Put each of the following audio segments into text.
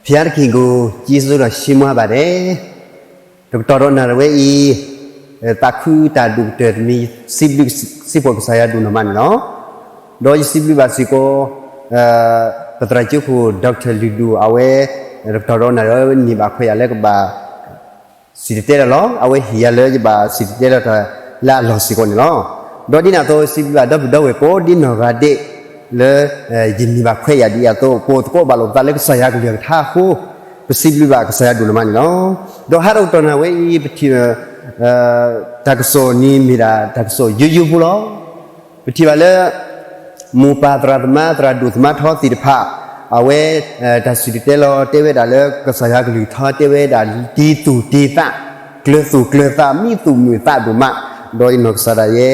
ဖဲအံၤတက့ၢ်ကိး ယ့ၣ်ၡူးဒီးဆံမွါဘၣ်ဒဲး, တကတီၢ်ဒီးနၣ်ရံၣ်ဝဲအံၤ, သးခုတၢ်ဒိၣ်ကတၢၢ်တမံၤ စံးဘျုးစံးဖှိၣ်ကစၢ်ယွၤဒိၣ်နီၢ်မးန့ၣ်လီၤ. ဒီးယစံးဘျုးဘၣ်စ့ၢ်ကီး ပသရၣ်ကၠိခိၣ် Doctor လုၢ်ဒိၣ် အဝဲ တကတီၢ်ဒီးနၣ်ရံၣ်ဝဲန့ၢ်ဘၣ်ခွဲးယာ်လၢကဘၣ် စံၣ်တဲၤတဲလီၤလီၤ. အဝဲဟ့ၣ်ယၤလၢယဘၣ်စံၣ်တဲၤတဲလီၤတၢ်လၢအလီၢ်စ့ၢ်ကီးန့ၣ်လီၤ. ဒီးဒ်န့ၣ်အသိး စံးဘျုးဘၣ်ဒီပုၢ်ဒီဝဲၢ်ကိးဒ်နီၢ်ဂၤဒဲးလၢ ယန့ၢ်ဘၣ်ခွဲးယာ်ဒ်အံၤအသိး ပအိၣ်သကိးဘၣ်လိာ်ပသးလၢကစၢ်ယွၤကလုၢ်ကထါအဃိ ပစံးဘျုးဘၣ်ကစၢ်ယွၤဒိၣ်နီၢ်မးန့ၣ်လီၤ. ဒီးဟးဒီးကတီၢ်နၣ်ရံၣ်ဝဲအံၤ ပထံၣ် တၢ်ကစီၣ်န့ၣ်မ့ၢ်ဒၣ်တၢ်ကစီၣ်ယိယိဖိလီၤ. ပထံၣ်ဘၣ်လၢ မိၢ်ပၢ်သရၣ်သမါ သရၣ်ဒိၣ်သမါထီသ့ၣ်တဖၣ် အဝဲ တၢ်စံၣ်တဲၤတဲလီၤတဲဝဲဒၣ်လၢကစၢ်ယွၤကလုၢ်ကထါတဲဝဲဒၣ် တ့သူၣ်တ့သး ကျၢၤသူၣ်ကျၢၤသး မံသူၣ်မုာ်သးဒိၣ်မး, ဒီးယနီၢ်ကစၢ်ဒၣ်ယဲ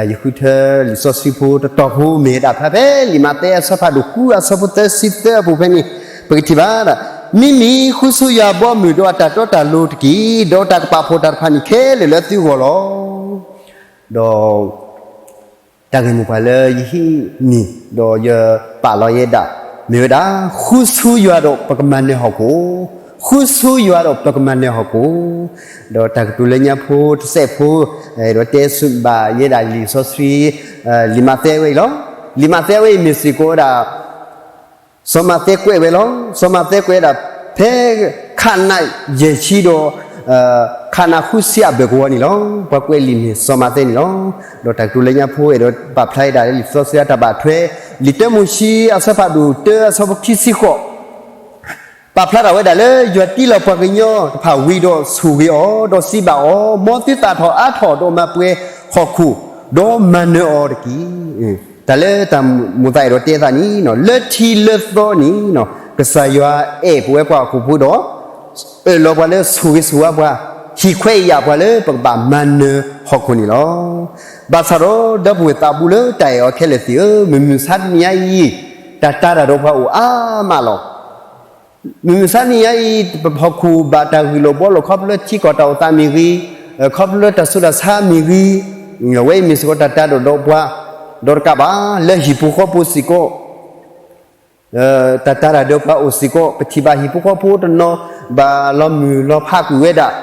ယဃုထၢလံာ်စီဆှံဖိတတီၤဖိမ့ၢ်ဝဲဒၣ်ဖဲ ဖဲလံာ်မးသဲအဆၢဖးဒိၣ်ဃုအဆၢဖိသၢဆံသၢအပူၤဖဲန့ၣ် ပကထံၣ်ဘၣ်ဒၣ် မ့မ့ၢ်ဃုဆိယွၤအဘီအမုၢ်ဒီးအတၢ်တီတၢ်လိၤတက့ၢ်, ဒီးတၢ်ကပာ်ဖှိၣ်တၢ်တဖၣ်န့ၣ်ခဲလၢာ်လၢသုဂီၢ်လီၤ. ဒီး တၢ်ဂ့ၢ်မိၢ်ပှၢ်လၢယဟံးန့ၢ် ဒီးယပာ်လီၤယဲဒၣ် မ့ၢ်ဝဲဒၣ် ဃုဆိယွၤဒီးပကမၤနၢၤဟီၣ်ခိၣ်, ဃုဆိယွၤဒီးပကမၤနၢၤဟီၣ်ခိၣ်, ဒီးတၢ်ကတိၤလၢညါဖိတစဲးဖိ ဒီးတဲဆိဘၣ်ယဲဒၣ်လံာ်စီဆှံ လံာ်မးသဲဝဲအံၤလီၤ. လံာ်မးသဲဝဲအံၤမ့ၢ်စ့ၢ်ကီးဝဲဒၣ် စီၤမးသဲကွဲးဝဲလီၤ. စီၤမးသဲကွဲးဝဲဒၣ် ဖဲ ခးနးယဲၢ်ဆံဒီး ခးနးဃုဆံအဘၢၣ်ကဝီၤန့ၣ်လီၤ. ပှၤကွဲးလံာ်မ့ၢ်စီၤမးသဲန့ၣ်လီၤ. ဒီးတၢ်ကတိၤလၢညါဖိအဲၣ်ဒိးပာ်ဖျါဝဲဒၣ်လၢလံာ်စီဆှံအတၢ်ဘၣ်ထွဲ လံာ်တၢမိၤၡ့အဆၢဖးဒိၣ်တၢအဆၢဖိခံဆံဃိး ပာ်ဖျါထီၣ်ဝဲဒၣ်လၢ ယွၤတ့လီၤပှၤကညီတဖၣ်ဝံၤဒီးဆိၣ်ဂ့ၤအီၤ, ဒီးစံးဘၣ်အီၤ, မ်သုသၣ်ထီၣ်အါထီၣ်ဒီးမၤပှဲၤဟီၣ်ခိၣ်, ဒီးမၤနၢၤအီၤတက့ၢ်. တၢ်လၢတၢ်မိၢ်သးအဲၣ်ဒိးတဲအသးန့ၣ် လၢထံးလၢသီန့ၣ် ကစၢ်ယွၤအဲၣ်ပဝဲပှၤဟီၣ်ခိၣ်ဖိဒီး အၢၣ်လီၤပှၤလၢဆိၣ်ဂ့ၤဆိၣ်ဝါပှၤ, ဟ့ၣ်ခွဲးယာ်ပှၤလၢပကဘၣ်မၤနၢၤဟီၣ်ခိၣ်န့ၣ်လီၤ. ဘၣ်ဆၣ်ဒီးဒီပုၢ်ဝဲၢ်သးဘူးလၢတၢ်အဲၣ်အီၤခဲလၢာ်သ့ၣ်ဧၢ, မုၢ်မဆါတနံၤညါအံၤ တၢ်တာ်တၢ်ဒီးပှၤအိၣ်အါမးလီၤ. မုၢ်မဆါတနံၤညါအံၤ ပဟီၣ်ခိၣ်ဘၣ်တၢ်ဂ့ၢ်လိာ်ဘှီလိာ်ခီဖျိလၢထံကီၢ်တၢ်အိၣ်သးမ့ၢ်ဂ့ၤ, ခီဖျိလၢတၢ်ဆူးတၢ်ဆါမ့ၢ်ဂ့ၤ, အဝဲအံၤမ့ၢ်စ့ၢ်ကီးတၢ်တာ်တၢ်ဒီးပှၤ, ဒီးတကးဘၣ် လၢဟံၣ်ဖိဃီဖိစ့ၢ်ကီး တၢ်တာ်တၢ်ဒီးပှၤအိၣ်စ့ၢ်ကီး, ပထံၣ်ဘၣ်ဟံၣ်ဖိဃီဖိတနီၤ ဘၣ်လီၤမုၢ်လီၤဖးကွံာ်ဝဲဒၣ်,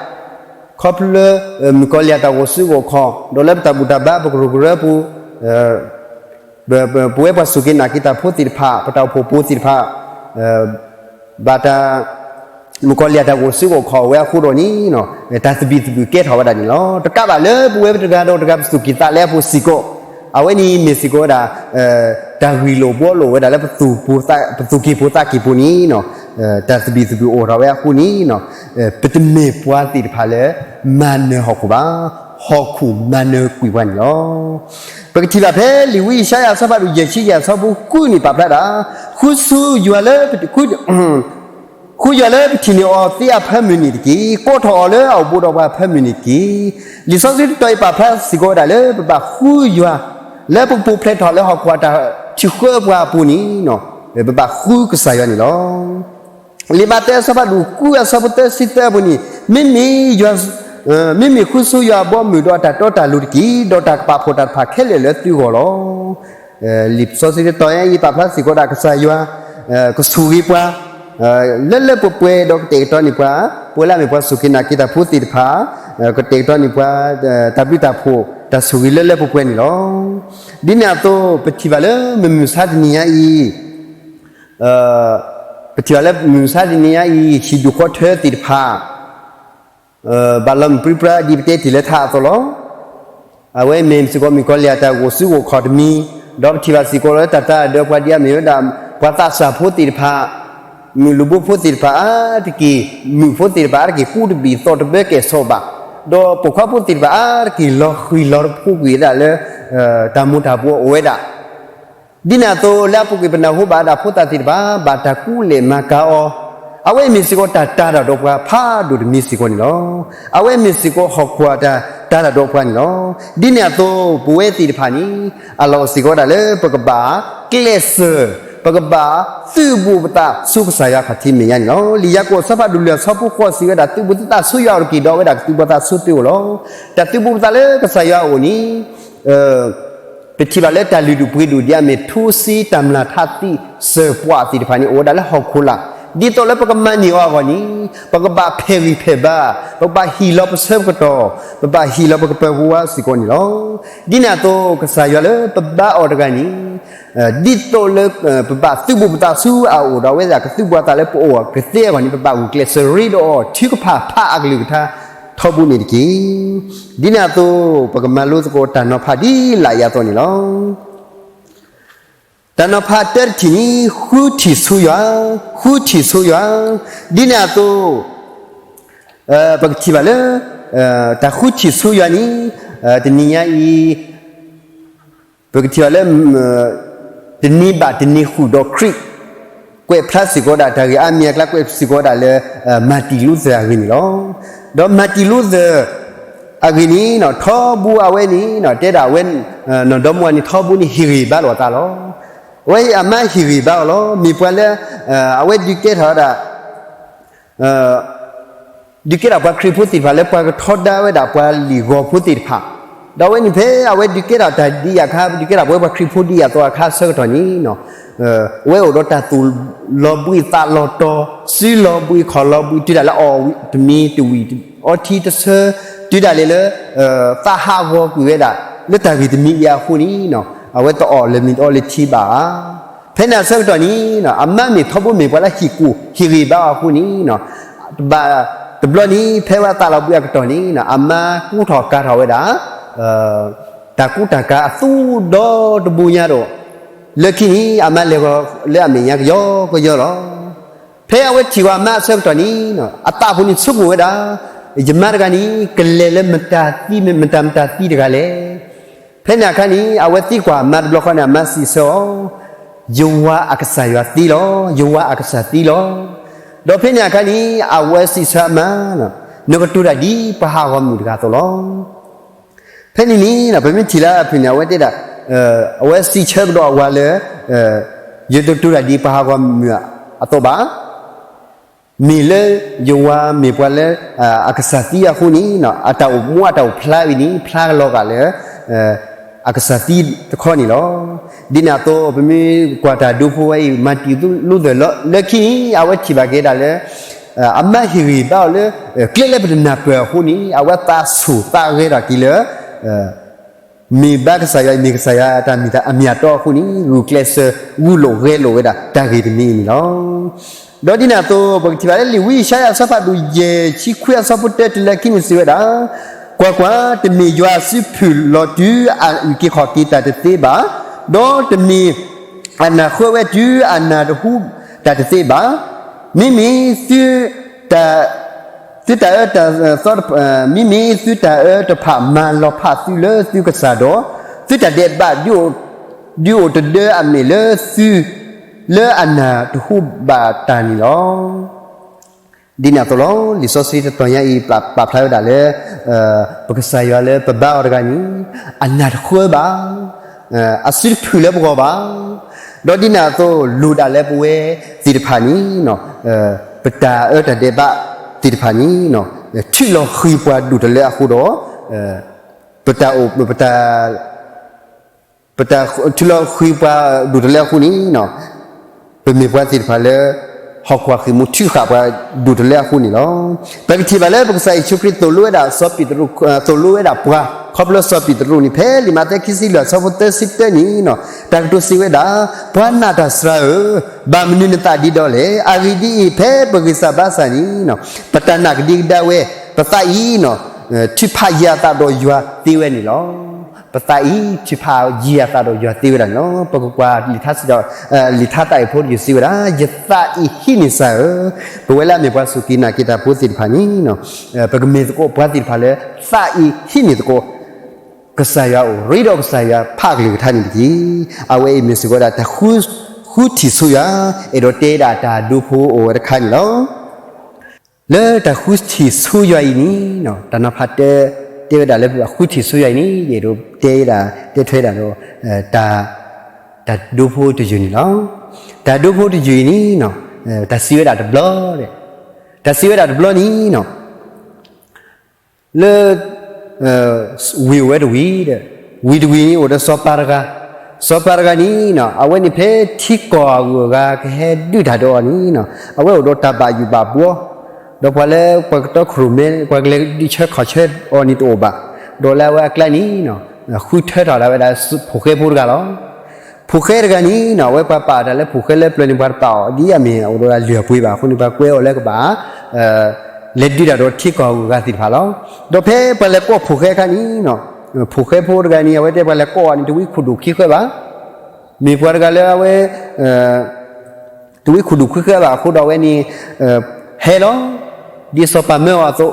ခီဖျိလၢ မုၣ်ကီၤလံၢ်တၢ်ဂီၤစုဂီၤခီၣ်, ဒီးလၢပတၢ်ဘူၣ်တၢ်ဘါပကရူၢ်ကရၢပူၤ ပဝဲပှၤစူၢ်က့ၤနာ်က့ၤတၢ်ဖိသ့ၣ်တဖၣ် ပတၢ်အိၣ်ဖှိၣ်ဖိသ့ၣ်တဖၣ် ဘၣ်တၢ် မုၣ်ကီၤလံၢ်တၢ်ဂီၤစုဂီၤခီၣ်ဝဲအဃိဒီးန့ၣ် တၢ်သဘံၣ်သဘုၣ်ကဲထီၣ်ဝဲဒၣ်န့ၣ်လီၤ. တကးဘၣ်လၢပဝဲပတဂၤဒီးတဂၤပသူၣ်ကံၢ်သးလဲအပူၤစ့ၢ်ကီး, အဝဲန့ၣ်မ့ၢ်စ့ၢ်ကီးဝဲဒၣ် တၢ်ဂ့ၢ်လိာ်ဘှီလိာ်ဝဲဒၣ်လၢ ပသူၣ်က့ၤဖိသးက့ၤဖိန့ၣ် တၢ်သဘံၣ်သဘုၣ်အိၣ်ထီၣ်ဝဲအဃိန့ၣ် ပတမ့ၢ်ပှၤသ့ၣ်တဖၣ်လၢ မၤနၢၤဟီၣ်ခိၣ်ဘၣ်, ဟီၣ်ခိၣ်မၤနၢၤကွံာ်ပှၤန့ၣ်လီၤ. ပကထံၣ်ဘၣ်ဖဲလံာ်ဝံယၡါယၤအဆၢဖးဒိၣ်ယဲၢ်ဆံယဲၢ်အဆၢဖိဃုန့ၣ်ပာ်ဖျါဒၣ်, ဃုဆိယွၤလၢ ဃုယွၤလၢပထံၣ်န့ၢ်အီၤသ့အဖၢမုၢ်န့ၣ်တက့ၢ်. ကိးထီၣ်အီၤလၢအအိၣ်ဘူးဒီးပှၤအဖၢမုၢ်န့ၣ်တက့ၢ်. လံာ်စီဆှံတတီၤအံၤပာ်ဖျါစ့ၢ်ကီးဝဲဒၣ်လၢပဘၣ်ဃုယွၤ, လၢပကပူၤဖျဲးထီၣ်လၢဟီၣ်ခိၣ်အတၢ်ထုးဃၢပှၤအပူၤန့ၣ် ပဘၣ်ဃုကစၢ်ယွၤန့ၣ်လီၤ. လံာ်မးသဲအဆၢဖးဒိၣ်ဃုအဆၢဖိသၢဆံသၢအပူၤန့ၣ် မ့မ့ၢ်ယွၤ မ့မ့ၢ်ဃုဆိယွၤအဘီအမုၢ်ဒီးအတၢ်တီတၢ်လိၤတက့ၢ်, ဒီးတၢ်ကပာ်ဖှိၣ်တၢ်တဖၣ်ခဲလၢာ်လၢသုဂီၢ်လီၤ. လံာ်စီဆှံတတီၤအံၤပာ်ဖျါစ့ၢ်ကီးဒၣ်ကစၢ်ယွၤ ကဆိၣ်ဂ့ၤပှၤ လၢလၢပှဲၤပှဲၤဒီးကတဲာ်ကတီၤန့ၢ်ပှၤ, ပဝဲလၢအမ့ၢ်ပှၤစူၢ်က့ၤနာ်က့ၤတၢ်ဖိသ့ၣ်တဖၣ် ကတဲာ်ကတီၤန့ၢ်ပှၤ တၢ်ဘျုးတၢ်ဖှိၣ် တၢ်ဆိၣ်ဂ့ၤလၢလၢပှဲၤပှဲၤန့ၣ်လီၤ. ဒ်န့ၣ်အသိး ပထံၣ်ဘၣ်လၢမုၢ်မဆါတနံၤညါအံၤ ပထံၣ်ဘၣ်လၢမုၢ်မဆါတနံၤညါအံၤ ဟံၣ်ဒူၣ်ဃီထၢသ့ၣ်တဖၣ် ဘၣ်လီၤမုၢ်ပြံပြါဒ်ပတဲတ့ၢ်လၢထးအသိးလီၤ. အဝဲမ့ၢ်စ့ၢ်ကီးမုၣ်ကီၤလံၢ်အတၢ်ဂီၤစုဂီၤခီၣ်တမံၤ, ဒီးပထံၣ်ဘၣ်စ့ၢ်ကီးလၢတၢ်တာ်ဒီးပှၤဒ်အမ့ၢ်ဝဲဒၣ် ပှၤသးစၢ်ဖိသ့ၣ်တဖၣ် မုၢ်လူၤဘိဖိသ့ၣ်တဖၣ်အါတက့ၢ်, မုၣ်ဖိသ့ၣ်တဖၣ်အါတက့ၢ် ကူတဘံၣ်သီတဘၢကဲၣ်ဆိးဘၣ်, ဒီးပိာ်ခွါဖိသ့ၣ်တဖၣ်အါတက့ၢ် လီၤဃံၤလီၤတဖိးကွံာ်ဝဲဒၣ်လၢ တၢ်မူၤတၢ်ဘှီးအိၣ်ဝဲဒၣ် ဒ်န့ၣ်အသိး လၢအပူၤကွံာ်ပနၢ်ဟူဘၣ်ဝဲဒၣ်ဖိသၣ်သ့ၣ်တဖၣ် ဘၣ်တၢ်ကူလဲၢ်မၤကၤအီၤ, အဝဲမ့ၢ်စ့ၢ်ကီးတၢ်တာ်တၢ်ဒီးပှၤဖးဒိၣ်တမံၤစ့ၢ်ကီးန့ၣ်လီၤ. အဝဲမ့ၢ်စ့ၢ်ကီးဟီၣ်ခိၣ်အတၢ်တာ်တၢ်ဒီးပှၤန့ၣ်လီၤ. ဒ်န့ၣ်အသိး ပဝဲသ့ၣ်တဖၣ်န့ၣ် အလီၢ်အိၣ်စ့ၢ်ကီးဝဲဒၣ်လၢပကဘၣ်ကျဲးစၢး, ပကဘၣ်သုးဘူးပသးဆူကစၢ်ယွၤခီၣ်ထံးမဲာ်ညါန့ၣ်လီၤ. လံာ်ယၤကိာ်အဆၢဖးဒိၣ်လွံၢ်အဆၢဖိဃိးစံးဝဲဒၣ် သုးဘူးသုသးဆူယွၤအိၣ်တက့ၢ် ဒီးအဝဲဒၣ်ကသုးဘူးသးဆူသုအိၣ်လီၤ. တၢ်သုးဘူးပသးလၢကစၢ်ယွၤအအိၣ်န့ၣ် ပထံၣ်ဘၣ်လၢတၢ်လုၢ်ဒိၣ်ပှ့ၤဒိၣ်ဒ်အမ့ၢ် ထူစ့တၢ်မျၢ်ထးသံစၢၤပှၢ်သ့ၣ်တဖၣ်န့ၣ် အိၣ်ဝဲဒၣ်လၢဟီၣ်ခိၣ်လာ်, ဒ်သိးလၢပကမၤန့ၢ်အီၤအဂီၢ်န့ၣ်, ပကဘၣ်ဖဲးဂံၢ်ဖဲးဘါ, ပကဘၣ်ဟ့ၣ်လီၤပဆၢပကတီၢ်, ပဘၣ်ဟ့ၣ်လီၤပကပၢၤပဝါစ့ၢ်ကီးန့ၣ်လီၤ. ဒ်န့ၣ်အသိး ကစၢ်ယွၤလၢပဘါအီၤတဂၤန့ၣ်, ဒ်သိးလၢပဘၣ်သုးဘူးပသးဆူအအိၣ်ဒီး အဝဲဒၣ်ကသုးဘူးအသးလၢပအိၣ်ကသ့အဂီၢ်န့ၣ် ပဘၣ်ဂုာ်ကျဲးစၢးရ့ဒီးအီၤ ထုကဖၣ်ဖးအကလုၢ်ကထါ ထီဘိန့ၣ်တက့ၢ်. ဒ်န့ၣ်အသိး ပကမၤလိသကိးတၢ်နီၤဖးဒ်လာ်အံၤအသိးန့ၣ်လီၤ. တၢ်နီၤဖးတၢတထံၣ်န့ၣ် ဃုထံၣ်ဆူယွၤ, ဃုထံၣ်ဆူယွၤ, ဒ်န့ၣ်အသိး ပကထံၣ်ဘၣ်လၢ တၢ်ဃုထံၣ်ဆူယွၤန့ၣ် တနံၤညါအံၤ ပကထံၣ်ဘၣ်လၢ တနံၤဘၣ်တနံၤဃုာ်ဒီးခရံာ် ကွဲးဖျါစ့ၢ်ကီးဒၣ်တၢ်ဂ့ၢ်အါမံၤအကျါ ကွဲးစ့ၢ်ကီးဒၣ်လၢ Martin Luther အဂ့ၢ်န့ၣ်လီၤ. ဒီး Martin Luther အဂ့ၢ်န့ၣ် ထီဘိအဝဲန့ၣ် တဲဒၣ်အဝဲ နီၢ်ဒီမါဝၤန့ၣ် ထီဘိန့ၣ်ဟ့ၣ်ဂံၢ်ဘါလိာ်အသးလီၤ. အဝဲအမါဟ့ၣ်ဂံၢ်ဘါအီၤလီၤ. မ့ၢ်ပှၤလၢ အဝဲဒုးကဲထီၣ်ဝဲဒၣ် ဒုးကဲထီၣ်ပှၤခရံာ်ဖိသ့ၣ်တဖၣ်လၢပှၤကထီဒါဝဲဒၣ်ပှၤလံာ်ဂီၤဖိသ့ၣ်တဖၣ်, ဒီးအဝဲန့ၣ်ဖဲအဝဲဒုးကဲထီၣ်တၢ်ဒ်အံၤအခါ ဒုးကဲထီၣ်ပဝဲပှၤခရံာ်ဖိဒ်အံၤအသိးအခါဆၢကတီၢ်န့ၣ် အဝဲအိၣ်ဒီးတၢ်သူၣ်လီၤဘှံးသးလီၤတီၤ, စုလီၤဘှံးခီၣ်လီၤဘှံး တုၤဒၣ်လၢအီၣ်တမံၤတဝံၣ် အီထံတဆၢ, တုၤဒၣ်လဲာ်လၢ သးဟးဂီၤကွံာ်ဝဲဒၣ် လၢတၢ်ဂ့ၢ်တမံၤအံၤအဃိန့ၣ် အဝဲတအီၣ်လၢၤမံၤတအီလၢၤထံဘၣ်ဧါ. ဖဲန့ၣ်အဆၢကတီၢ်န့ၣ် အမါမ့ၢ်ထီဘိမ့ၢ်ပှၤလၢဟ့ၣ်ကူၣ်ဟ့ၣ်ဂံၢ်ဘါအီၤအဃိန့ၣ် တဘျီန့ၣ် ဖဲဝဲအသးလီၤဘှံးအကတီၢ်န့ၣ် အမါကူထီၣ်ကၤထီၣ်ဝဲဒၣ် တၢ်ကူတၢ်ကၤအသူဒီတဘိညါဒီး လၢခံန့ၣ် အမါလဲၤဂီၤလၢအမဲာ်ညါကယီကယီလီၤ. ဖဲအဝဲထံၣ်ဝဲအမါအဆၢကတီၢ်န့ၣ် အသးဖိန့ၣ်ဆိကမိၣ်ဝဲဒၣ် ယမါတဂၤန့ၣ် ကလဲၤလၢမတၤသံ မတၤမတၤသံတဂၤလဲၣ်. ဖဲန့ၣ်အခါန့ၣ် အဝဲသံကွၢ်အမါတဘျီဃီန့ၣ် အမါစံးဆၢအီၤ, ယဝၤအကစၢ်ယွၤသံလီၤ, ယဝၤအကစၢ်သံလီၤ. ဒီးဖဲန့ၣ်အခါန့ၣ် အဝဲစံးဆၢအမါ, နကတိၤတၢ်ဒ်ပှၤဟးဂီၤမုၢ်တဂၤအသိးလီၤ. ဖဲန့ၣ်န့ၣ် ပမ့ၢ်ထံၣ်လၢအဖုၣ်န့ၣ် အဝဲတဲဒၣ် အဝဲစံးဆၢကဒီးအဝၤလၢ ယတတိၤတၢ်ဒ်ပှၤဟးဂီၤမုၢ်အသိးဘၣ်. မ့ၢ်လၢယဝၤမ့ၢ်ပှၤလၢ အကစၢ်သံအဃိန့ၣ် အတၢ်အိၣ်မူအတၢ်အိၣ်ဖျါအံၤန့ၣ် ဖျါလီၤဂာ်လၢ အကစၢ်သံတခီန့ၣ်လီၤ. ဒ်န့ၣ်အသိး ပမ့ၢ်ကွၢ်တၢ်ဒိဖိဝဲအံၤ Martin Luther လၢခံန့ၣ် အဝဲထံၣ်ဘၣ်က့ၤဒၣ်လၢ အမါဟ့ၣ်ဂံၢ်ဘါအီၤလၢ ကျဲလၢပတနၢ်ပၢၢ်အဃိန့ၣ် အဝဲသးဆူၣ်သးဂဲၤထီၣ်က့ၤလၢ မ့ၢ်ဘါကစၢ်ယွၤအံၤ မ့ၢ်ကစၢ်ယွၤတၢ်မ့ၢ်တၢ်အမ့ၢ်အတီအဃိန့ၣ် ဂုာ်ကျဲးစၢးဂုာ်လိာ်ဂဲၤလိာ်ဝဲဒၣ်တၢ်ဂ့ၢ်တမံၤအံၤန့ၣ်လီၤ. ဒီးဒ်န့ၣ်အသိး ပကထံၣ်ဘၣ်လၢလံာ်ဝံယၡါယၤအဆၢဖးဒိၣ်ယဲၢ်ဆံခွံအဆၢဖိတၢတုၤလၢခံန့ၣ်စံးဝဲဒၣ်, ကွၢ်ကွၢ်, တမ့ၢ်ယွၤအစုဖုၣ်လီၤတုၤအအုၣ်က့ၤခီၣ်က့ၤတၢ်တသ့ဘၣ်, ဒီးတမ့ၢ် အနၢ်ဃၢဝဲတုၤအနၢ်တဟူတၢ်တသ့ဘၣ်. မ့မ့ၢ်သုတၢ် သုတၢ်အၢတၢ်သီ မ့မ့ၢ်သုတၢ်အၢတဖၣ်မၤလီၤဖးသုလၢသုကစၢ်ဒီး သုတၢ်ဒဲးဘး ဒုးအိၣ်တဒၢအမဲာ်လၢသု လၢအနၢ်တဟူဘၣ်တၢ်န့ၣ်လီၤ. ဒ်န့ၣ်အသိးလီၤ. လံာ်စီဆှံတတီၤညါအံၤ ပာ်ဖျါဝဲဒၣ်လၢ ပကစၢ်ယွၤလၢပဘါအီၤတဂၤန့ၣ် အနၢ်တဃၢဘၣ်, အစုတဖုၣ်လၢပဂီၢ်ဘၣ်. ဒီးဒ်န့ၣ်အသိး လိၣ်ဒၣ်လၢပဝဲသ့ၣ်တဖၣ်န့ၣ် ပတၢ်အၢတၢ်ဒဲးဘးသ့ၣ်တဖၣ်န့ၣ် ထုးလီၤဃံၤပှၤဒိၣ်တလၢအဃိဒီး ပတၢ်အိၣ် ပတၢ် ပတၢ်ထုးလီၤဃံၤပှၤဒိၣ်တလၢအဃိန့ၣ် ပမ့ၢ်ပှၤသ့ၣ်တဖၣ်လၢ ဟီၣ်ခိၣ်အဃံးမူထုးဃာ်ပှၤဒိၣ်တလၢအဃိန့ၣ်လီၤ. ပကထံၣ်ဘၣ်လၢပကစၢ်ယ့ၣ်ၡူးခရံာ်သိၣ်လိဝဲဒၣ် စီၤပ့းတရူး သိၣ်လိဝဲဒၣ်ပှၤ ခီဖျိစီၤပ့းတရူးန့ၣ် ဖဲလံာ်မးသဲခံဆံလွံၢ်အဆၢဖိသၢဆံတၢန့ၣ် တၢ်ကတိၤစံးဝဲဒၣ်, ပှၤနာ်တၢ်စှၤဧၢ, ဘၣ်မနုၤနသးဒ်ဒီးလဲၣ်. အဂ့ၢ်ဒ်အံၤ, ဖဲပဂံၢ်စၢ်ဘါစၢ်န့ၣ် ပတၢ်နာ်ကဒံကဒါဝဲ, ပသးအံၤ ထုးဖးယံၤအသးဒီးယွၤသ့ဝဲန့ၣ်လီၤ. ပသးအံၤ ထုးဖးယံၤအသးဒီးယွၤသ့ဝဲဒၣ်န့ၣ်လီၤ. ပကကွၢ်လံာ်ထါစံးဒီး လံာ်ထါသးအုပ်ဖိတယုၢ်စံးဝဲဒၣ်, ယသးအံၤဟံးန့ၢ်စှၤဧၢ, ပဝဲလၢအမ့ၢ်ပှၤစူၢ်က့ၤနာ်က့ၤတၢ်ဖိသ့ၣ်တဖၣ်န့ၣ် ပကမ့ၢ်သကိးပှၤသ့ၣ်တဖၣ်လၢ သးအံၤဟံးန့ၢ်သကိး ကစၢ်ယွၤအိၣ်, ရ့ဒီးကစၢ်ယွၤဖးအကလုၢ်ကထါန့ၣ်တက့ၢ်. အဝဲအံၤမ့ၢ်စ့ၢ်ကီးဝဲဒၣ်တၢ်ဃုထံၣ်ဆူယွၤ, အဲၣ်ဒိးတဲဒၣ်တၢ်ဒိဖိအိၣ်ဝဲတခါန့ၣ်လီၤ. လၢတၢ်ဃုထံၣ်ဆူယွၤအံၤန့ၣ် တၢ်နီၤဖးတၢ်တဲဝဲဒၣ်လၢပဃုထံၣ်ဆူယွၤအံၤန့ၣ် ယအဲၣ်ဒိးတဲဒၣ် တဲထွဲဒၣ်ဒီး တၢ်ဒိဖိတယုၢ်န့ၣ်လီၤ. တၢ်ဒိဖိတယုၢ်အံၤန့ၣ် တၢ်စံးဝဲဒၣ်တဘျီ, တၢ်စံးဝဲဒၣ်တဘျီန့ၣ် လၢ ဝံၤအိၣ်ဝဲတဝံၤဒီး ဝံၤတဝံၤန့ၣ်အိၣ်ဒီးစီၤပၤတဂၤ, စီၤပၤတဂၤန့ၣ်နီၤ အဝဲန့ၣ်ဖဲထံကီၢ်အဂုၤအဂၤကဟဲဒုးတၢ်ဒီးအီၤန့ၣ်နီၤ အဝဲအိၣ်ဒီးတၢ်ဘၣ်ယိၣ်ဘၣ်ဘှီ ဒီးပှၤလၢပှၤကတီခိၣ်ရိၣ်မဲ ပှၤကလဲၤဒုးဆၢခီၣ်ဆၢအီၤန့ၣ်တအိၣ်ဘၣ်. ဒီးလၢအဝဲအကျါန့ၣ်နီၤ ဃုထၢထီၣ်ဒၣ်ဝဲဒၣ်ဖိၣ်ဃဲဖိတဂၤလီၤ. ဖိၣ်ဃဲတဂၤန့ၣ်နီၤ အဝဲပှၤပာ်တၢ်လၢဖိၣ်ဃဲလၢပျၢၤန့ၣ် ပှၤတပာ်အီၤ ဒ်အမ့ၢ်အိၣ်ဒီးလၢအလုၢ်အပှ့ၤဘၣ်အဃိန့ၣ် ပှၤကွဲးအီၤလၢကဘၣ် လဲၤဒုးတၢ်ဒီးထံကီၢ်အဂုၤအဂၤသ့ၣ်တဖၣ်လီၤ. ဒီးဖဲပှၤလဲၤကိးဖိၣ်ဃဲအခါန့ၣ်နီၤ ဖိၣ်ဃဲဖိတဂၤန့ၣ် အဝဲတဲပှၤလဲၤကိးအီၤန့ၣ် တဝံခိၣ်ဒိၣ်ခံဃၢဘၣ်. မ့ၢ်ပှၤတဂၤလၢအဝဲ တဝံခိၣ်ဒိၣ်ခံဃၢဘၣ်အဃိဒီးအဝဲန့ၣ် ဟဲလီၤ. ဒ်စီၤပၤမၢအီၤအသိး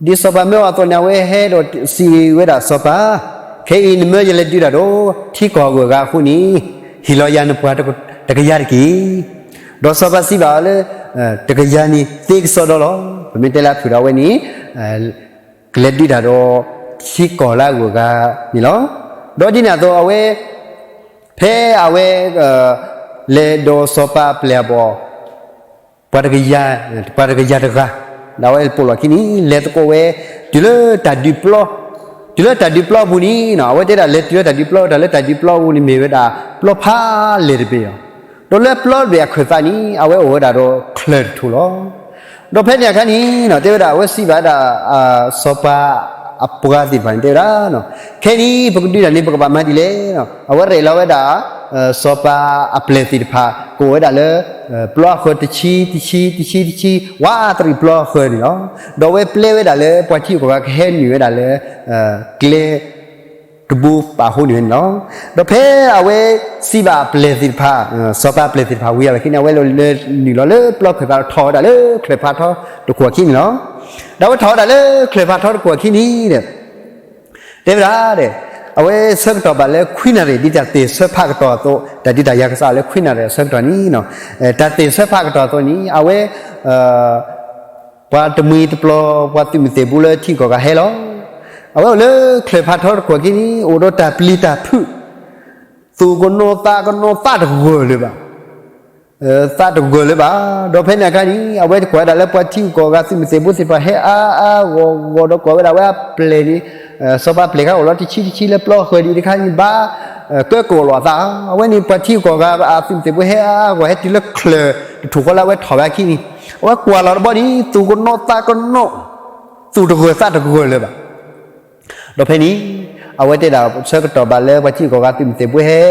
ဒ်စီၤပၤမၢအီၤအသိးန့ၣ် အဝဲဟဲဒီးစံးဝဲဒၣ်စီၤပၤ, ခဲအံၤနမၢယလဲၤဒုးတၢ်ဒီး ထံကီၢ်အဂုၤအဂၤအဃိန့ၣ် ဟ့ၣ်လီၤယၤနပှၤတကယၤတက့ၢ်. ဒီးစီၤပၤစံးဘၣ်အီၤလၢ တကယၤန့ၣ်သ့ကစီဒီလီၤ. ပမ့ၢ်တဲလၢအဖုၣ်ဒီးအဝဲန့ၣ် ကလဲၤဒုးတၢ်ဒီး ထံကီၢ်လၢအဂုၤအဂၤန့ၣ်လီၤ. ဒီးဒ်န့ၣ်အသိး အဝဲ ဖဲအဝဲ လဲၤဒီးစီၤပၤအပျဲၢ်အဘီၣ် ပှၤတကယၤ, ပှၤတကယၤတဂၤ, ဒီးအဝဲပိာ်လီၢ်ခံန့ၣ် လဲၤသကိးဝဲ တုၤလၢတၢ်ဒုးပျီ, တုၤလၢတၢ်ဒုးပျီအပူၤန့ၣ်နီၤ အဝဲတဲဒၣ်လဲၤတုၤလၢတၢ်ဒုးပျီ တၢ်လၢတၢ်ဒုးပျီအပူၤန့ၣ်မ့ၢ်ဝဲဒၣ် ပျီဖးလဲၢ်တဘ့ၣ်လီၤ. ဒီးလၢပျီတဘ့ၣ်အခၢၣ်သးန့ၣ် အဝဲအိၣ်ဝဲဒၣ်ဒီးချၢၣ်တထူၣ်လီၤ. ဒီးဖဲန့ၣ်အခါန့ၣ်နီၤ တဲဝဲဒၣ် အဝဲစံးဘၣ်ဝဲဒၣ် စီၤပၤအပှၤသ့ၣ်တဖၣ်န့ၣ် တဲဝဲဒၣ် ခဲအံၤပကဒုးတၢ်န့ၣ် ပကဘၣ်မၤဒ်လဲၣ်. အဝဲရဲၣ်လီၤဝဲဒၣ် စီၤပၤအပျဲၢ်သ့ၣ်တဖၣ် ကအိၣ်ဝဲဒၣ်လၢ ပျီအဃၢၤတဆံ တဆံ တဆံ တဆံ ဝးတရံးပျီအဃၢၤန့ၣ်လီၤ. ဒီးအဝဲပျဲဝဲဒၣ်လၢပှၤထံဂုၤကီၢ်ဂၤကဟဲနုာ်ဝဲဒၣ်လၢ ကျဲ တဘိပာ်အဃိန့ၣ်ဝဲန့ၣ်လီၤ. ဒီးဖဲအဝဲစံးဘၣ်အပျဲၢ်သ့ၣ်တဖၣ်, စီၤပၤအပျဲၢ်သ့ၣ်တဖၣ်ဝံၤအလီၢ်ခံန့ၣ် အဝဲလဲၤနုာ်လီၤလၢပျီခၢၣ်သး ထီၣ်ဝဲဒၣ်လၢချၢၣ်ဖးထီတကွီၢ်ခံန့ၣ်လီၤ. ဒီးအဝဲထီၣ်ဝဲဒၣ်လၢချၢၣ်ဖးထီတကွီၢ်ခံန့ၣ် တဲဝဲဒၣ် အဝဲဆၢကတီၢ်ဘၣ်လၢခွံနၣ်ရံၣ် ဒ်တၢ်သ့ၣ်ဆၢဖးကတီၢ်အသိး တၢ်ဒုးတၢ်ယၤကစးလၢခွံနၣ်ရံၣ်အဆၢကတီၢ်န့ၣ် တၢ်သ့ၣ်ဆၢဖးကတီၢ်အသိးန့ၣ် အဝဲ ပှၤတမှံၤတပျီၤ ပှၤသုးမုၢ်သံၣ်ဘိလၢထံဂုၤကီၢ်ဂၤဟဲလီၤ. အဝဲအိၣ်လၢချၢၣ်ဖးထီတကွီၢ်ခံန့ၣ် အိၣ်ဒီးတၢ်ပျံၤတၢ်ဖုး သူၣ်ကနိးသးကနိးသးတဂၢၢ်လၢၤဘၣ်. သးတဂၢၢ်လၢၤဘၣ်. ဒီးဖဲန့ၣ်အခါန့ၣ် အဝဲတကွၢ်ဝဲဒၣ်လၢပှၤထံဂုၤကီၢ်ဂၤသုးမုၢ်သံၣ်ဘိသ့ၣ်တဖၣ်ဟဲအါအါဂီၢ်ဂီၢ်ဒီးကွၢ်ဝဲဒၣ်ဝဲအပျဲၢ်န့ၣ် စီၤပၤအပျဲၢ်ခါအိၣ်လီၤတဆံတဆံလၢပျီဃၢၤဒံးတခါန့ၣ် ဘၣ် ကၢကီၢ်လိာ်အသး အဝဲန့ၣ်ပှၤထံဂုၤကီၢ်ဂၤအသုးမုၢ်သံၣ်ဘိဟဲအါအါဂီၢ်ဂီၢ် ဟဲတုၤလၢချၢၣ်တထူၣ်ဃီလၢအဝဲထီၣ်ဝဲအခံန့ၣ် အဝဲကွၢ်လီၤတဘျီန့ၣ် သူၣ်ကနိးသးကနိး သူၣ်တဂၢၢ်သးတဂၢၢ်လၢၤဘၣ်. ဒီးဖဲန့ၣ် အဝဲတဲဒၣ်ဆၢကတီၢ်ဘၣ်လၢပှၤထံဂုၤကီၢ်ဂၤသုးမုၢ်သံၣ်ဘိဟဲ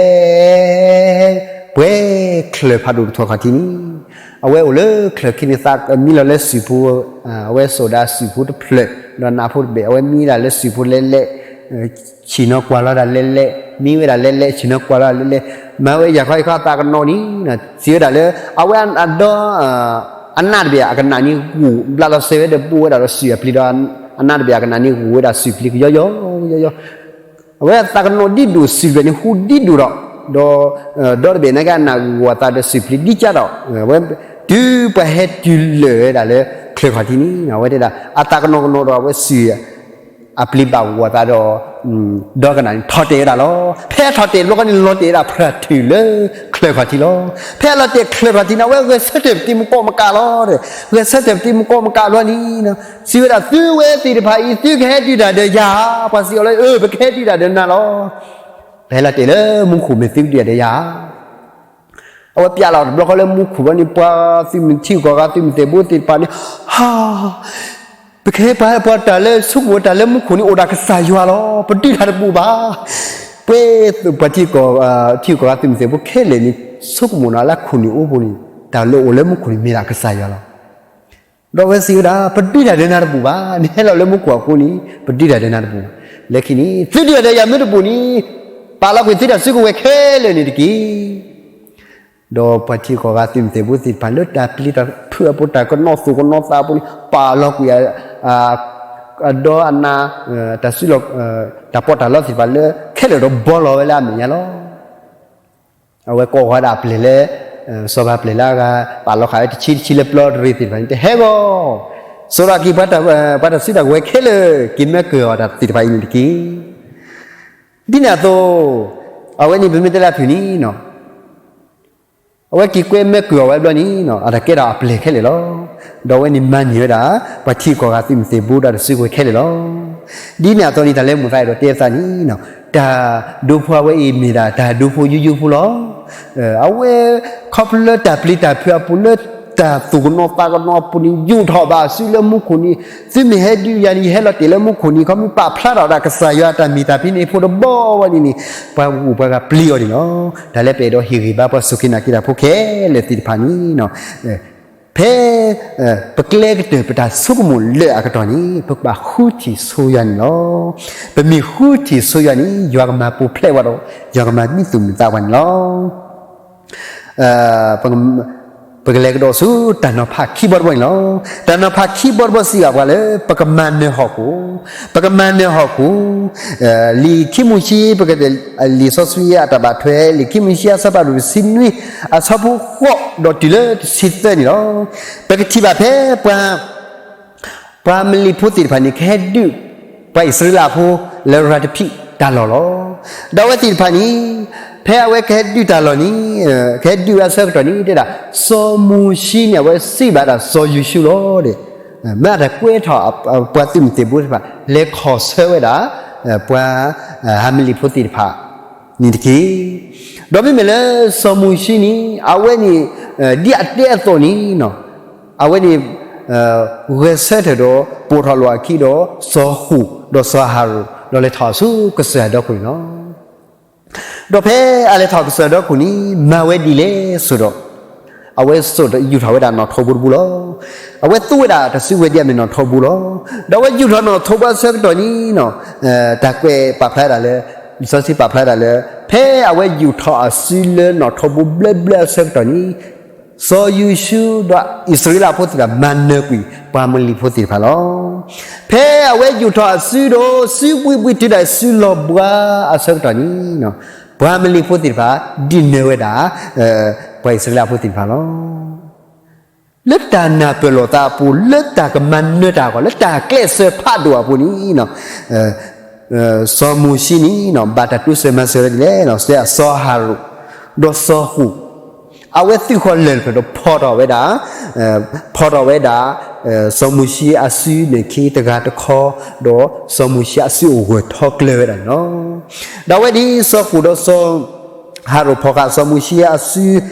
ပှဲၤချၢၣ်ဖးဒိၣ်တထူၣ်ခီၣ်ထံးန့ၣ် အဝဲအိၣ်လၢချၢၣ်ခံန့ၣ် သးမံလီၤလၢစုၣ်ဖိ အဝဲစိာ်ဒၣ်စုၣ်ဖိတဖျၢၣ် ဒီးနးဖိတဘ့ၣ် အဝဲမံဒၣ်လၢစုၣ်ဖိလဲၣ်လဲၣ် ဆ့ၣ်နီၤကွၢ်လီၤဒၣ်လဲၣ်လဲၣ် မံဝဲဒၣ်လဲၣ်လဲၣ် ဆ့ၣ်နီၤကွၢ်လီၤဒၣ်လဲၣ်လဲၣ် မၤဝဲယၤခီယခီသးကနိးန့ၣ် စံးဝဲဒၣ်လၢ အဝဲအဒီ အနးတဘ့ၣ်အကနၣ်န့ၣ်ဂိၢ် ဘျးလီၤစဲးဝဲဒီးဘိဝဲဒၣ်ဒီးစုၣ်အပျံၤဒီး အနးတဘ့ၣ်အကနၣ်န့ၣ်ဂိၢ်ဝဲဒၣ်စုၣ်ပျံၤကယီယီ ကယီယီ အဝဲသးကနိးဒ်ဒိၣ်စုၣ်တဘ့ၣ်န့ၣ်ဟူဒ်ဒိၣ်ဒီး ဒီး ဒီတဘ့ၣ်နာ်က့အနၢ်ဂိၢ်အသးဒီးစုၣ်ပျံၤဒ်ကၢ်ဒီး အဝဲ တုၤပှၤဟဲတုၤလၢာ်ဝဲဒၣ်လၢချၢၣ်ခီၣ်ထံးန့ၣ် အဝဲတဲဒၣ် အသးကနိးကနိးဒီးအဝဲစုၣ် အပျံၤဘၣ်ဂိၢ်အသးဒီး ဒီကနၣ်န့ၣ်ထီၣ်တဲာ်ဝဲဒၣ်လီၤ. ဖဲထီၣ်တဲာ်တဘျီဃီန့ၣ် လီၤတဲာ်ဝဲဒၣ်ဖျၢၣ်ထူၣ်လၢချၢၣ်ခီၣ်ထံးလီၤ. ဖဲအလီၤတဲာ်ချၢၣ်ခီၣ်ထံးန့ၣ် အဝဲဂဲၤဆၢထၢၣ်ပသံးမကီးမကးလီၤ. ဂဲၤဆၢထၢၣ်ပသံးမကီးမကးဘျီန့ၣ် စံးဝဲဒၣ် သုဝဲသ့ၣ်တဖၣ်အံၤ သုကဟဲဒုးတၢ်ဒီးယၤဧါ. ပှၤစံးအီၤလၢ အၢ ပကဟဲဒုးတၢ်ဒီးနၤလီၤ. ပဟဲလီၤတဲာ်လၢမူခိၣ်မ့ၢ်သုကဒုးတၢ်ဒီးယၤဧါ. အဝဲပျးလီၤတဘျီဃီလၢမူခိၣ်ဘျီန့ၣ် ပှၤသုးမုၢ်ထံဂုၤကီၢ်ဂၤသုးမုၢ်သံၣ်ဘိသ့ၣ်တဖၣ်န့ၣ် ဟါ ပကဟဲပှၤ ပှၤတၢ်လၢဆိကမိၣ်တၢ်လၢမူခိၣ်န့ၣ်အိၣ်ဒၣ်ကစၢ်ယွၤလီၤ. ပဒုးတၢ်တဘူၣ်ဘၣ်. ပှဲၤ ပှၤထံဂုၤကီၢ်ဂၤသုးမုၢ်သံၣ်ဘိခဲလၢာ်န့ၣ် ဆိကမိၣ်နီၤလၢခိၣ်နူာ်အိၣ်ပူၤန့ၣ် တၢ်လၢအိၣ်လၢမူခိၣ်န့ၣ်မ့ၢ်ဒၣ်ကစၢ်ယွၤလီၤ. ဒီးအဝဲစံးဝဲဒၣ် ပဒုးတၢ်ဒီးနၤတဘူၣ်ဘၣ်. နဟဲလီၤလၢမူခိၣ်အဃိန့ၣ် ပဒုးတၢ်ဒီးနၤတဘူၣ်ဘၣ်. လၢခံန့ၣ် သုဒုးတၢ်ဒီးယၤမ့ၢ်တဘူၣ်န့ၣ် ပာ်လီၤကွံာ်သုတၢ်စုကဝဲၤခဲလၢာ်န့ၣ်တက့ၢ်. ဒီးပှၤထံဂုၤကီၢ်ဂၤသုးမုၢ်သံၣ်ဘိသ့ၣ်တဖၣ်လၢတၢ်ပျံၤတၢ်ဖုးအပူၤ တၢ်ကနိးသူၣ်ကနိးသးအပူၤန့ၣ် ပာ်လီၤကွံာ် အဒီအနါ တၢ်စုလီၢ် တၢ်ပီးတၢ်လီသ့ၣ်တဖၣ်လၢ ခဲလၢာ်ဒီးဘီလီၤဝဲလၢအမဲာ်ညါလီၤ. အဝဲကိးဃီၤဒၣ်အပျဲၢ်လၢ စီၤပၤပျဲၢ်လၢအဂၤ ပာ်လီၤဃာ်ဝဲတဆံတဆံလၢပျီတရံးသ့ၣ်တဖၣ်န့ၣ် တဟဲဂီၢ် စိးဒီးက့ၤ ပှၤတၢ်စုတၢ်ကဝဲၤခဲလၢာ် က့ၤမၢကုၢ်အီၤတၢ်သ့ၣ်တဖၣ်အံၤန့ၣ်တက့ၢ်. ဒ်န့ၣ်အသိး အဝဲန့ၣ်ပမ့ၢ်တဲလၢအဖုၣ်န့ၣ် အဝဲက့ၤကွဲမၢကုၢ်အီၤဝဲဘျီန့ၣ် အတၢ်ကဲထီၣ်အပျဲၢ်ခဲလၢာ်လီၤ. ဒီးအဝဲန့ၣ်မၤန့ၢ်ဝဲဒၣ် ပှၤထံဂုၤကီၢ်ဂၤသုးမုၢ်သံၣ်ဘိဒီးတၢ်စုကဝဲၤခဲလၢာ်လီၤ. ဒ်န့ၣ်အသိးန့ၣ် တၢ်လၢမိၢ်သးအဲၣ်ဒိးတဲပသးန့ၣ်, တၢ်ဒိဖိအဝဲအံၤမ့ၢ်ဒၣ်တၢ်ဒိဖိယိယိဖိလီၤ. အဝဲ ခီဖျိလၢတၢ်ပျံၤတၢ်ဖုးအပူၤ လၢတၢ်သူၣ်ကနိးသးကနိးအပူၤန့ၣ် ယူာ်ထီၣ်ဘၣ်အစုလၢမူခိၣ်န့ၣ်, သုမ့ၢ်ဟဲဒုးယၤန့ၣ် ယဟဲလီၤတဲာ်လၢမူခိၣ်န့ၣ် ခီမ့ၢ်ပာ်ဖျါထီၣ်ဝဲဒၣ်ကစၢ်ယွၤအတၢ်မ့ၢ်တၢ်ဖံန့ၣ် ဖိတဘီဝဲန့ၣ်န့ၣ်, ပှၤဂုၤပှၤဂၤပျံၤအီၤန့ၣ်လီၤ. တၢ်လၢပအဲၣ်ဒိးဟ့ၣ်ဂံၢ်ဘါပှၤစူၢ်က့ၤနာ်က့ၤတၢ်ဖိခဲလၢာ်သ့ၣ်တဖၣ်န့ၣ်, ဖဲ ပကျဲကတၢၢ်ပတၢ်ဆိကမိၣ်လၢာ်အကတီၢ်န့ၣ် ပကဘၣ်ဃုထံၣ်ဆိယွၤန့ၣ်လီၤ. ပမ့ၢ်ဃုထံၣ်ဆိယွၤန့ၣ် ယွၤကမၤပူၤဖျဲးပှၤဒီး ယွၤကမၤမံသူၣ်မံသးပှၤန့ၣ်လီၤ. ပကလဲၤကဒီးဆူတၢ်နီၤဖးခံဘီတဘီန့ၣ်လီၤ. တၢ်နီၤဖးခံဘီတဘီစံးဘၣ်ပှၤလၢ ပကမၤနၢၤဟီၣ်ခိၣ်, ပကမၤနၢၤဟီၣ်ခိၣ်, လံာ်ခံမိၤၡ့ ပက လံာ်စီဆှံအတၢ်ဘၣ်ထွဲ လံာ်ခံမိၤၡ့အဆၢဖးဒိၣ်တဆံနွံ အဆၢဖိဃိးဒီးတုၤလၢတဆံသၢန့ၣ်လီၤ. ပကထံၣ်ဘၣ်ဖဲပှၤ ပှၤအမလံၤဖိသ့ၣ်တဖၣ်န့ၣ် ကဟဲဒုး ပှၤအံၣ်စရ့လးဖိလၢရၤတဖံးတၢ်လီၢ်လီၤ. ဒီးအဝဲသ့ၣ်တဖၣ်န့ၣ် ဖဲအဝဲကဟဲဒုးတၢ်လီၢ်န့ၣ်, ကဟဲဒုးဝဲအဆၢကတီၢ်န့ၣ် တဲဒၣ် စီၤမိၤၡ့န့ၣ် အဝဲစံးဘၣ်ဒၣ်စီၤယိၤၡူလီၤ. မ့ၢ်တၢ်ကွဲးထီၣ် ပှၤသုးမုၢ်သံၣ်ဘိသ့ၣ်တဖၣ် လဲၤခီၣ်ဆၢဝဲဒၣ် ပှၤ အမလံၤဖိသ့ၣ်တဖၣ်န့ၣ်တက့ၢ်. ဒီးမ့မ့ၢ်လၢစီၤမိၤၡ့န့ၣ် အဝဲန့ၣ် ဒ်အတဲအသိးန့ၣ် အဝဲန့ၣ် ဂဲၤဆၢထၢၣ်ဒီးပိာ်ထီၣ်လိာ်အခံဒီး စီၤဃိၣ်ဒီးစီၤအၤဟရိၣ် ဒီးလဲၤထီၣ်ဆူကစၢၢ်ဒီခိၣ်န့ၣ်လီၤ. ဒီးဖဲအလဲၤထီၣ်ကစၢၢ်ဒီခိၣ်န့ၣ် မၤဝဲဒ်လဲၣ်ဆိဒီး အဝဲစိာ်ယူာ်ထီၣ်ဝဲဒၣ်နီၣ်ထိးဘိတဘိလီၤ. အဝဲသူဝဲဒၣ်တၢ်စုကဝဲၤဒ်အမ့ၢ်နီၣ်ထိးဘိလီၤ. ဒီးအဝဲယူာ်ထီၣ်နီၣ်ထိးဘိအဆၢကတီၢ်န့ၣ် တၢ်ကွဲးပာ်ဖျါဒၣ်လၢ လံာ်စီဆှံပာ်ဖျါဒၣ်လၢ ဖဲအဝဲယူာ်ထီၣ်အစုလၢနီၣ်ထိးဘိဘျၢဘျၢအဆၢကတီၢ်န့ၣ် စီၤယိၤၡူဒီးအံၣ်စရ့လးဖိသ့ၣ်တဖၣ် မၤနၢၤကွံာ်ပှၤမလံၤဖိသ့ၣ်တဖၣ်လီၤ. ဖဲအဝဲယူာ်ထီၣ်အစုဒီး စုဘှံးဘှံးတုၤဒၣ်စုလီၤဘှါအဆၢကတီၢ်န့ၣ် ပှၤမလံၤဖိသ့ၣ်တဖၣ် ဒုးနၢၤဝဲဒၣ် ပှၤအံၣ်စရ့လးဖိသ့ၣ်တဖၣ်လီၤ. လၢတၢ်နၢ်ပၢၢ်လိာ်သးအပူၤ, လၢတၢ်ကမၤနၢၤတၢ်အဂီၢ်, လၢတၢ်ကျဲးစၢးဖးဒိၣ်အပူၤန့ၣ် စီၤမိၤၡ့န့ၣ် ဘၣ်တၢ်တိစၢၤမၤစၢၤဝဲဒ်လဲၣ်, စီၤအၤဟရိၣ် ဒီးစီၤဃိၣ် အဝဲသုးဃီၤလၢၢ်တဖျၢၣ်ဒီးဖီၣ်ထီၣ်ဝဲဒၣ်, ဖီၣ်ထီၣ်ဝဲဒၣ် စီၤမိၤၡ့အစုန့ၣ်ခံတဂၤတခီ, ဒီးစီၤမိၤၡ့အစုအိၣ်ဂၢၢ်ထီကျၢၤဝဲဒၣ်န့ၣ်လီၤ. ဒီးအဝဲဒ်စီၤဃိၣ်ဒီးစီၤ ဟၤရိၣ်ဖီၣ်ဃာ်စီၤမိၤၡ့အစု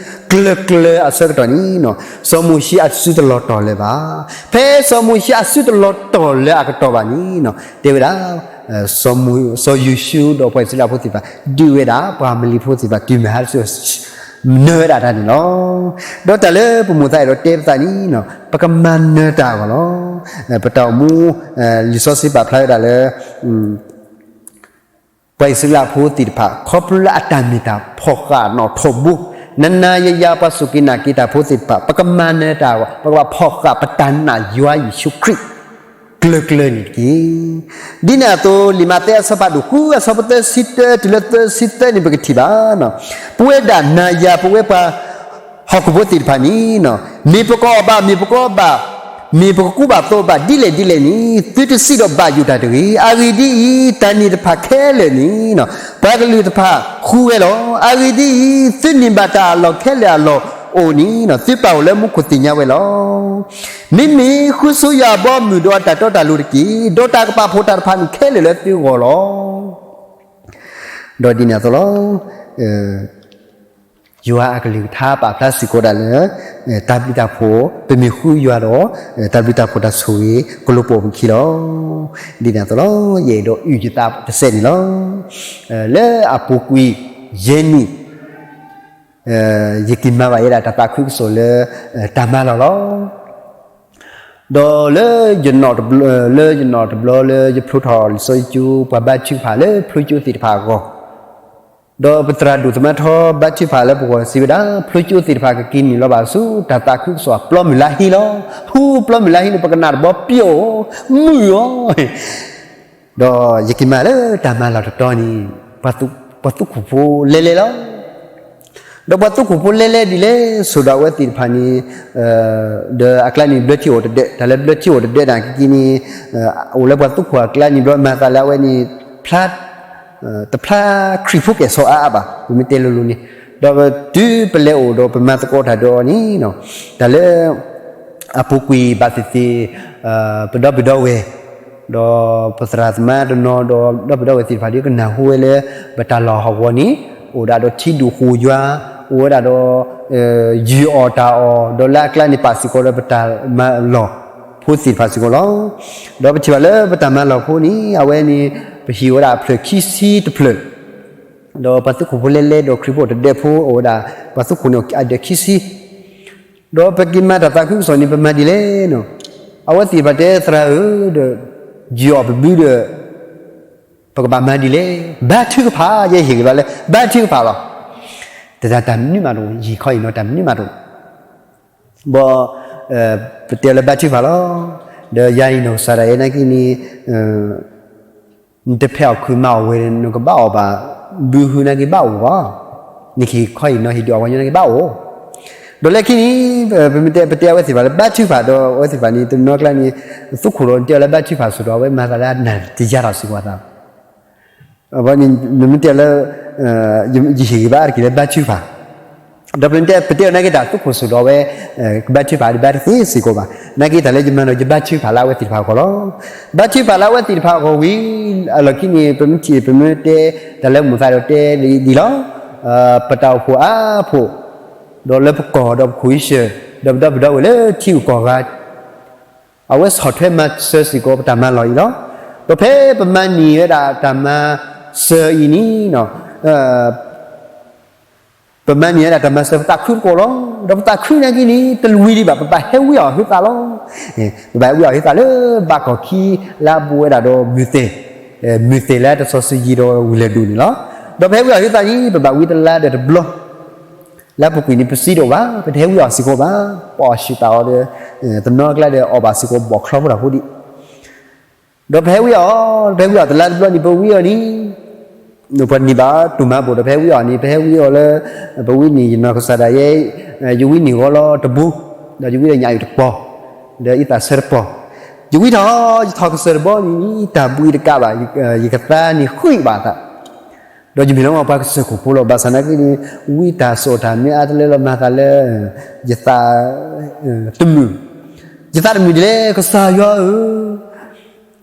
ကျၢၤကျၢၤအဆၢကတီၢ်န့ၣ်, စီၤမိၤၡ့အစုတလီၤတီၢ်လၢၤဘၣ်. ဖဲစီၤမိၤၡ့အစုတလီၤတီၢ်လၢၤအကတီၢ်ဘၣ်န့ၣ်, တဲဝဲဒၣ် စီၤယိၤၡူဒီးပှၤအံၣ်စရ့လးဖိသ့ၣ်တဖၣ် ဒုးဝဲဒၣ်ပှၤမလံၤဖိသ့ၣ်တဖၣ်တုၤမုၢ်ဟါတဆူ နၢၤဝဲဒၣ်တၢ်န့ၣ်လီၤ. ဒီးတၢ်လၢပမိၢ်သးအဲၣ်ဒိးတဲပသးန့ၣ်, ပကမၤနၢၤတၢ်အဂီၢ်လီၤ. ပတၢ်အိၣ်မူ လံာ်စီဆှံပာ်ဖျါဝဲဒၣ်လၢ ပှၤအံၣ်စရ့လးဖိသ့ၣ်တဖၣ် ခီဖျိလၢအတၢ်မ့ၢ်တၢ်ဖီၣ်ဃာ်နီၣ်ထိးဘိ, နၤနၤယၤယၤပှၤစူၢ်က့ၤနာ်က့ၤတၢ်ဖိသ့ၣ်တဖၣ် ပကမၤနၢၤတၢ်အဂီၢ် ပကဘၣ်ဖီၣ်ဃာ်ပတၢ်နာ်ယွၤယ့ၣ်ၡူးခရံာ် ကျၢၤကျၢၤန့ၣ်တက့ၢ်. ဒ်န့ၣ်အသိး လံာ်မးသဲအဆၢဖးဒိၣ်ဃု အဆၢဖိသၢဆံတၢတုၤလၢသၢဆံသၢန့ၣ် ပကထံၣ်ဘၣ်, ပဝဲဒၣ်နၤယၤပဝဲပှၤ ဟီၣ်ခိၣ်ဖိသ့ၣ်တဖၣ်န့ၣ်, မ့ၢ်ပကအီၣ်ဘၣ် မ့ၢ်ပကအီဘၣ်, မ့ၢ်ပကကူဘၣ်သိးဘၣ်ဒ်လဲၣ်ဒ်လဲၣ်န့ၣ် သုတစံးဒီးဘၣ်ယိၣ်တၢ်တဂ့ၤ. အဂ့ၢ်ဒ်အံၤ, တၢ်န့ၣ်တဖၣ်ခဲလၢာ်န့ၣ် ပှၤကလုာ်တဖၣ်ဃုဝဲလီၤ. အဂ့ၢ်ဒ်အံၤ, သုန့ၢ်ဘၣ်တၢ်အလီၢ်ခဲလၢာ်အလီၢ်အိၣ်န့ၣ် သုပၢ်အိၣ်လၢမူခိၣ်သ့ၣ်ညါဝဲလီၤ. မ့မ့ၢ်ဃုဆိယွၤအဘီအမုၢ်ဒီးအတၢ်တီတၢ်လိၤတက့ၢ်. ဒီးတၢ်ကပာ်ဖှိၣ်တၢ်တဖၣ်န့ၣ်ခဲလၢာ်လၢသုဂီၢ်လီၤ. ဒီးဒ်န့ၣ်အသိးလီၤ. ယွၤအကလုၢ်ကထါပာ်ဖျါစ့ၢ်ကီးဒၣ်လၢ တၢ်ဘျုးတၢ်ဖှိၣ် ပမ့ၢ်ဃုယွၤဒီး တၢ်ဘျုးတၢ်ဖှိၣ်တၢ်ဆိၣ်ဂ့ၤ ကလိၤပိာ်ပခံလီၤ. ဒ်န့ၣ်အသိးလီၤ. ယအဲၣ်ဒိးအုၣ်ယသးတစဲးန့ၣ်လီၤ. လၢအပူၤကွံာ်ယဲၢ်နံၣ် ယက့ၤမၤဘၣ်ယဲဒၣ်တၢ်သးခုကစီၣ်လၢ တၢ်မၤလီၢ်လီၤ. ဒီးလၢယနီၣ်တဘျီ လၢယနီၣ်တဘျီလၢယဖျိထီၣ်လံာ်စီဆှံကၠိ ပှၤဘါထုကဖၣ်လၢဖျိကၠိသ့ၣ်တဖၣ်အဂီၢ်, ဒီးပသရၣ်ဒိၣ်သမါထီဘါထုကဖၣ်လၢပဂီၢ်စံးဝဲဒၣ် ဖျိကၠိသ့ၣ်တဖၣ်ကက့ၤနုာ်လီၤဘၣ်ဆူတၢ်သးခုကစီၣ်အပျီမုၢ်လါဟ့လီၤ. ဟူပျီမုၢ်လါဟ့န့ၣ် ပကနၣ်တဘျီပျီ မုာ်အီၤ ဒီးယက့ၤမၤလၢတၢ်မၤလီၢ်တတီၤန့ၣ် ပှၤသူခိၣ်ဖိလဲလဲလီၤ. ဒီးပှၤသူခိၣ်ဖိလဲလဲဒ်လဲၣ် ဆိၣ်ဒီးအဝဲသ့ၣ်တဖၣ်န့ၣ် ဒီးအကျါန့ၣ်ဘျၢထံအိၣ်တဒၢး, တၢ်လၢဘျၢထံအိၣ်တဒၢးန့ၣ် ကက့ၤန့ၣ် အိၣ်လၢပှၤသူခိၣ်အကျါန့ၣ်ဘျီ မၤသးလၢအဝဲန့ၣ် ဖျါ တဖျါခရံာ်ဖိကဲၣ်ဆိးအါအါဘၣ် ပမ့ၢ်တဲလိၤလိၤန့ၣ်, ဒီးတုၤပလဲၤအိၣ်ဒီးပမၤသကိးတၢ်ဒီးအီၤန့ၣ် တၢ်လၢ အပူၤကွံာ်ဘၣ်သ့ၣ်သ့ၣ် ပဒီပုၢ်ဒီဝဲၢ် ဒီးပသရၣ်သမါတနီၤ ဒီးဒီပုၢ်ဒီဝဲၢ်သ့ၣ်တဖၣ်ဒ်ကနၢ်ဟူဝဲလၢ ပတၢ်လီၢ်ဟီၣ်ကဝီၤန့ၣ် အိၣ်ဒၣ်ဒီးထံဒူၣ်ဃိၣ်ယွၤ အိၣ်ဝဲဒၣ်ဒီး ယုၢ်အီၣ်တၢ်အီၣ် ဒီးလၢအကျါန့ၣ်ပာ်စ့ၢ်ကီးဒီးပတၢ်မၤလီၢ်ဖိသ့ၣ်တဖၣ်စ့ၢ်ကီးလီၤ. ဒီးပထံၣ်ဘၣ်လၢပတၢ်မၤလီၢ်ဖိန့ၣ် အဝဲန့ၣ် ပဟ့ၣ်ဝဲဒၣ်အဖျၢၣ်ခံဆံတဖျၢၣ် ဒီးပှၤသူခိၣ်ဖိလဲလဲဒီးခရံာ်ဖိတဒဲးဖိအိၣ်ဝဲဒၣ် ပှၤသူခိၣ်န့ၣ်အဒဲးခံဆံ ဒီးပက့ၤမၤတၢ်သးခုကစီၣ်န့ၣ် ပမၤဒ်လဲၣ်နီၤ. အဝဲသ့ၣ်တဖၣ်တဲသရၣ်ဧၢဒီး ယုၢ်အီၣ်ပဘုဒီး ပကဘၣ်မၤဒ်လဲၣ်. ဘါထုကဖၣ် ယဟ့ၣ်ဂံၢ်ဘါလၢ ဘါထုကဖၣ်လီၤ. တၢ်တၢ်မနုၤမးတအိၣ် ယဟ့ၣ်ခီအံၤနီၤ တၢ်မနုၤမးတအိၣ် ဘီ ပတဲလၢဘါထုကဖၣ်လီၤ. ဒီးယၤအံၤနီၢ်ကစၢ်ဒၣ်ယဲနာ်က့န့ၣ် နတဖဲးအီၣ်ခုးမၤအီၣ်ဝဲ နကဘၣ်အီၣ်ဘၣ် ဘုဟုနာ်က့ဘၣ်အိၣ်ဘၣ်. နကဟ့ၣ်ခီအံၤနီၤ ဟ့ၣ်ဒုးအီၣ်ဝဲညီနာ်က့ဘၣ်အိၣ်. ဒီးလၢခံန့ၣ် ပမ့ၢ်တဲ ပတဲအဝဲသ့ၣ်တဖၣ်လၢဘါထုကဖၣ်ဒီး အဝဲသ့ၣ်တဖၣ်န့ၣ် တနီၤကျါန့ၣ် သူခိၣ်ဒီးတဲအီၤလၢဘါထုကဖၣ်စိၤဒီး အဝဲမၤသးလၢအနၢ်တယါထီၣ်စ့ၢ်ကီးအသး ဘီန့ၣ် နမ့ၢ်တဲလၢ ယဟ့ၣ်ဂံၢ်ဘါအါတက့ၢ်လၢဘါထုကဖၣ်, ဒီးပတဲ ပတဲအီၤနာ်က့တၢ်သူခိၣ်စိၤဒီးအဝဲ ကဘါထုကဖၣ်ဒ်ဘါတသ့စ့ၢ်ကီးဘၣ်. နာ်က့တၢ်လၢယမၤနီၤ ယဘါထုကဖၣ်လၢအဝဲသ့ၣ်တဖၣ်အဂီၢ်လီၤ. ဘါထုကဖၣ်လၢအဝဲသ့ၣ်တဖၣ်အဂီၢ်ဝံၤ အလီၢ်ခံန့ၣ် ပမ့ၢ်ထံၣ် ပမ့ၢ်တဲ တၢ်လၢမိၢ်သးဒီးတဲဒ်အံၤလီၤ. ပတၢ်အိၣ်ဖှိၣ်အါဖှိၣ် ဒီးလၢပကီၢ်ဒီးပခိၣ်အံၣ်စၢၣ် ဒီးပဒီပုၢ်ဒီဝဲၢ်လၢထံဂုၤကီၢ်ဂၤ အဝဲဆီၣ်ထွဲမၤစၢၤစ့ၢ်ကီးပတၢ်မၤလီၢ်အံၤလီၤ. ဒီးဖဲပမၤန့ၢ်ဝဲဒၣ်တၢ်မၤစၢၤအံၤန့ၣ် ပမၤန့ၢ်ဝဲဒၣ်တၢ်မၤစၢၤပသးခုတကိးလီၤ. ဒီးပသးခုနာ်က့န့ၣ် တလံၤဒံးဘၣ် ပဘၣ်ဟဲဝံအီၣ်ဟုသးလီၤ. ပဘၣ်ဟဲဝံအီၣ်ဟုသးလၢဘးကီၢ်ခံ လၢအဘူးဝဲဒၣ်ဒီးမုၢ်သဲၣ်, မုၢ်သဲၣ်လၢတစီၤစုၤယံၤဒီးဝံၤလၢဒိၣ်န့ၣ်လီၤ. ဒီးပဟဲဝံအီၣ်ဟုသးန့ၣ် ပဘၣ်ဝံတလါဒီးတဘျီ လၢအပူၤကွံာ်န့ၣ် ပစံးတအိၣ်ဘၣ်, ပတဟဲဝံအီၣ်စ့ၢ်ကီးဘၣ်, ပအီၣ်ဆံးတၢ်အီၤဒီး တနီၤကျါဒီးအီၣ်ဘၣ်စ့ၢ်ကီးဘီၣ်ချီဖိတၢ်ဖိဒံး, ဒီးပဟဲဝံအီၣ်, ပဟဲဝံအီၣ်တလါတဘျီန့ၣ် ပဝံအီၤန့ၣ်, ပှၤန့ၢ်ဘၣ်တူၢ်မၤဘိၣ်ဒီး ပဟဲဝံအီၣ်န့ၣ် ပဟဲဝံအီၣ်လၢ ပဝံန့ၢ်ယနီၢ်ကစၢ်ဒၣ်ယဲ, ယဝံန့ၢ်ဂီၤလီၤတဘိ, ဒီးယဝံဒီးညၣ်အုၣ်တပီၤ, ဒီးအံသၣ်ဆၢတပီၤ, ယဝံထီၣ် ယထီၣ်ကစၢၢ်တဘီန့ၣ် တၢ်ဘှံးတကးဘၣ်, ယကသါန့ၣ်ဃံးဘၣ်အသး ဒီးယမ့ၢ်လီၤမၢ်ပှၤကစၢၢ်ခိၣ်ဖိလီၤ. ဘၣ်ဆၣ်နာ်က့န့ၣ် ဝံတၢ်စိာ်တၢ်မ့ၢ်အါတလၢလီၤမၤသးလၢ ယသး တမုာ်, ယသးတမုာ်ဒ်လဲၣ် ကစၢ်ယွၤဧ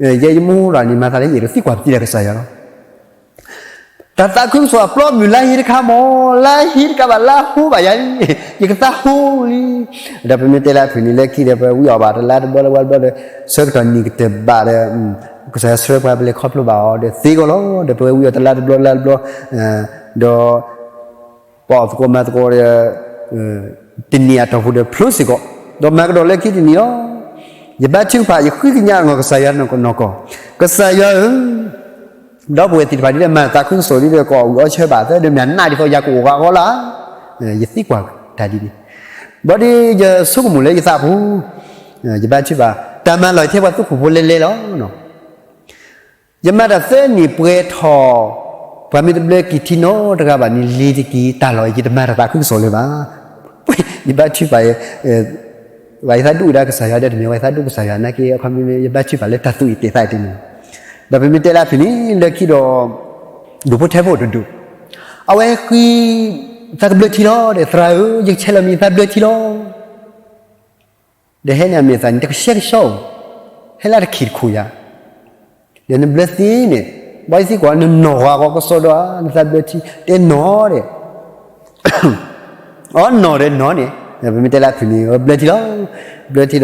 ၢ, ယဲယမိၢ်ဒီးန့ၣ် မၤသးလၢယအဲၣ်ဒိးသံကွၢ်ပသံဒီးကစၢ်ယွၤလီၤ. တၢ်သးခုကစီၣ်အပျီမုၢ်လါဟ့တခါမး, လါဟ့တခါဘၣ် လါဟိဘၣ်ယၤလံ, ယကသးဟိလံ. ဒီးပမ့ၢ်တဲလၢအဖုၣ်န့ၣ် လၢခံဒီး ပဝံအီၣ်ဘၣ်တလါတဘျီလၢဝါတဘျီဒီး ဆၢကတီၢ်နံၣ်ကတၢၢ်ဘၣ်ဒီး ကစၢ်ယွၤဆှၢပှၤပလဲၤခီဖျိဘၣ်အီၤဒီးသ့ကီးလီၤ. ဒီးပဝဲဝံအီၣ်တလါတဘျီလါတဘျီ, ဒီး ပအီၣ်သကိးမၤသကိးဒီး တနံၣ်အတီၢ်ပူၤဒီးဖျိစ့ၢ်ကီး, ဒီးမၤကဒီးလၢခံတနံၣ်လီၤ. ယဘါထုကဖၣ် ယဃုကညးနီၢ်ကစၢ်ယွၤနီၢ်ကီၢ်, ကစၢ်ယွၤဧၢ, ဒီပုၢ်ဝဲၢ်သ့ၣ်တဖၣ်ဒ်လဲၣ် မၤသးခုကစီၣ်ဒ်ဒီး ကအီၣ်ဂံၢ်အီၣ်ဆၢဘၣ်သၢဒီး မ့ၢ်အနးဒ်သိးယၤကအိၣ်ဂၤအဂီၢ်လီၤ. ယသံကွၢ်တၢ်ဒ်န့ၣ်, ဘၣ်ဒီးယဆိကမိၣ်လၢယသးပူၤ, ယဘါထုကဖၣ် တၢ်မၤလီၢ်ထဲပှၤသူခိၣ်ဖိလဲလဲလီၤ. ယမၤတၢ်သၢနံၣ်ပှဲၤထီၣ်, ပှၤမ့ၢ်တဘျၢက့ၤထံနီတဂၤဘၣ်န့ၣ် လ့ၤတက့ၤတၢ်လီၢ် ယတမၤတၢ်သးခုကစီၣ်လၢၤဘၣ်. ယဘါထုကဖၣ်, ဝဲယသးဒူၣ်ဝဲဒၣ်ကစၢ်ယွၤဒီး တမ့ၢ်ဝဲယသးဒူၣ်ကစၢ်ယွၤနာ်က့ အခီပညီ ယဘါထုကဖၣ်လၢတၢ်သူၣ်အံၣ်သးအံၣ်တန့ၣ်, ဒီးပမ့ၢ်တဲလၢအဖုၣ်န့ၣ် လၢခံဒီး ဒိၣ်ဖိထၢဖိတဒူၣ်, အဝဲဃ့ သးကဘျၢထံလီၤဒီး သရၣ်ဧၢ, ယကဆဲးလီၤမံၤသးဘျၢထံလီၤ. ဒီးဟဲန့ၣ်အမဲာ်သၣ်န့ၣ် တကဆှဲကဆှီဧိၤ, ဟဲလၢတခံးတခိၣ်ယၤ, ဒီးနဘျၢသ့န့ၣ်, ဘၣ်ယသံကွၢ် နနီၢ်ဂၤကီးကစီဒီဧါ နသးဘျၢထံ, တဲနီၢ်ဒီး, အီ နီၢ်ဒီးနီၢ်န့ၣ်, ပမ့ၢ်တဲလၢအဖုၣ်န့ၣ် ဘျၢထံလီၤ. ဘျၢထ